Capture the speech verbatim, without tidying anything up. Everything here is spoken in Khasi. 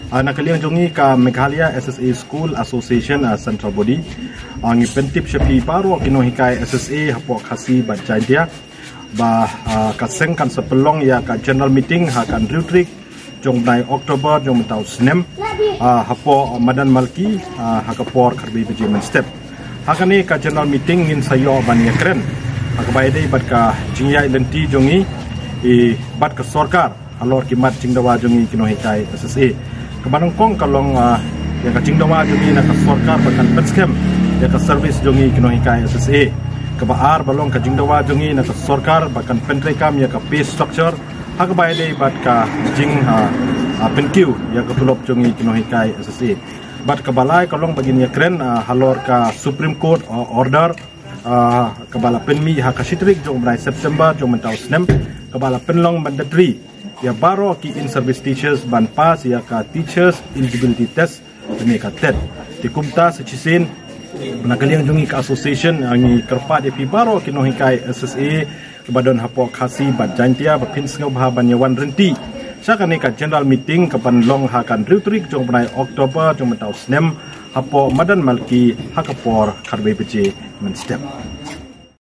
Ah, na ka liang jong ngi ka Meghalaya S S A School Association, ah, Central Body, ah, ngi pyntip sha phi baroh ki nonghikai S S A hapoh Khasi bad Jaintia ba, ah, ka seng kan sa pynlong ïa ka general meeting ha ka hynriew tarik jong bnai October jong mynta u snem, ah, hapoh Madan Malki, ah, ha ka por khatwei baje mynstep. Ha kane ka general meeting ngin sa ïoh ban ïakren ha kaba ïadei bad ka jingïaid lynti jong ngi, eh, bad ka sorkar halor ki mat jingdawa jong ngi ki nonghikai S S A. Kaba nyngkong ka long, ah, ïa ka jingdawa jong ngi na ka sorkar ba kan pynskhem ïa ka service jong ngi ki nonghikai S S A. Kaba ar ba long ka jingdawa jong ngi na ka sorkar ba kan pyntreikam ïa ka pay structure ha kaba ïadei bad ka jing, ah, ah, pynkiew ïa ka tulop jong ngi ki nonghikai S S A. Bad kaba lai ka long ba ngin ïakren, ah, halor ka Supreme Court, ah, order, ah, kaba la pynmih ha ka shi tarik jong bnai September jong mynta u snem, kaba la pynlong mandatory ïa baroh ki in-service teachers ban pass ïa ka Teachers Eligibility Test, ne ka TET. Te kumta sa shisien, na ka liang jong ngi ka association, ah, ngi kyrpad ïa phi baroh ki nonghikai S S A ba don hapoh Khasi bad Jaintia ba phin sngewbha ban ïawan rynti sha kane ka general meeting kaban long ha ka hynriew tarik jong bnai October jong mynta u snem hapoh Madan Malki ha ka por khatwei baje mynstep.